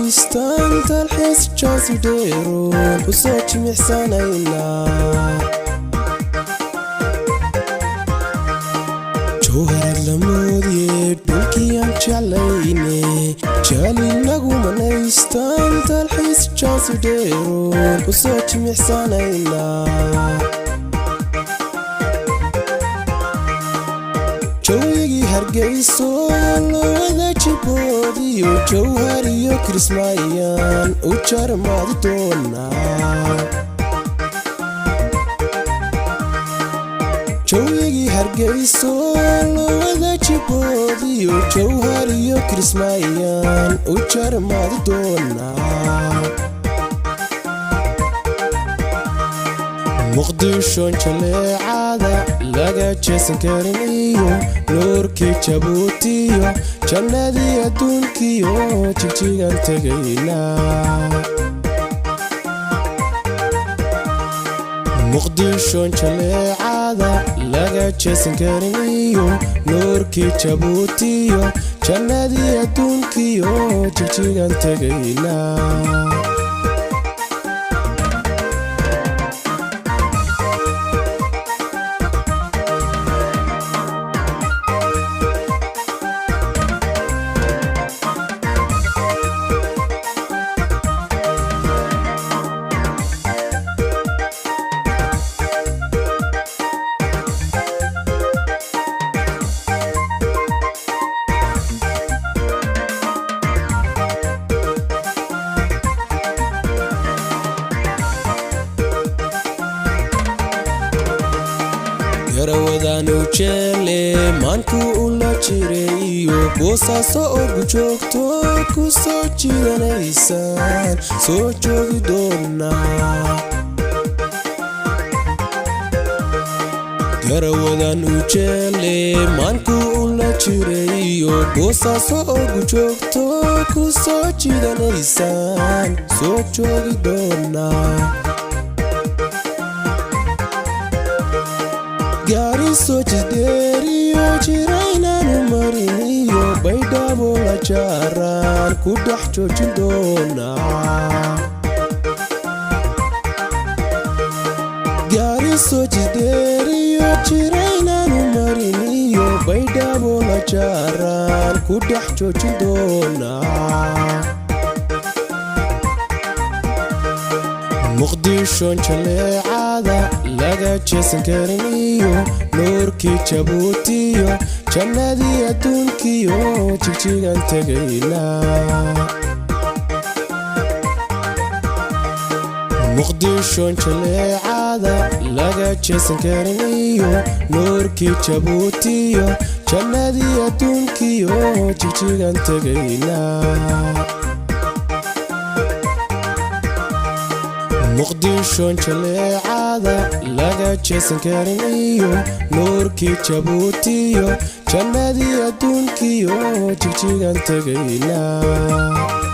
manaystaan dalxiis jaasi dheeroon u soo jimicsanaynaa. Jowharad la moodye dhulkiyaan jeclayne, jaalinagu manaystaan dalxiis jaasi dheeroon u soo jimicsanaynaa. Jawigii Hargeyso lowada jiboodiyo, Jowhar iyo Kismaayaan u jarmaadi doonaa. Jawigii Hargeyso lowada jiboodiyo, Jowhar iyo Kismaayaan u jarmaadi doonaa. Muqdishon jaleecada laga jeesan karin iyo nuurkii Jabuutiyo, jannadii adduunkiyo Jigjigan tegaynaa. Muqdishon jaleecada laga jeesan karin iyo nuurkii Jabuutiyo, jannadii adduunkiyo Jigjigan tegaynaa. Garawadanu jeele maankuu ula jiray iyo Boosaaso ogu joogto ku soo jiidanaysaan soo joogi doonaa. Garawadan u jeele maankuu ula jiray iyo Boosaaso ogu joogto ku soo jiidanaysaan soo joogi doonaa. Gaariso jisdheeriyo jiraynaanu mariniyo, Baydhabo la jaaraan ku dhex joojin doonaa. Gaariso jisdheeriyo jiraynaanu mariniyo, Baydhabo la jaaraan ku dhex joojin doonaa. Muqdishon jaleecada laga jeesan karin iyo nuurkii Jabuutiyo, jannadii adduunkiyo Jigjigan tegaynaa. Muqdishon jaleecada laga jeesan karin iyo nuurkii Jabuutiyo, jannadii adduunkiyo Jigjigan tegaynaa. Muqdishon jaleecada laga jeesan karin iyo nuurkii Jabuutiyo, jannadii adduunkiyo Jigjigan tegaynaa.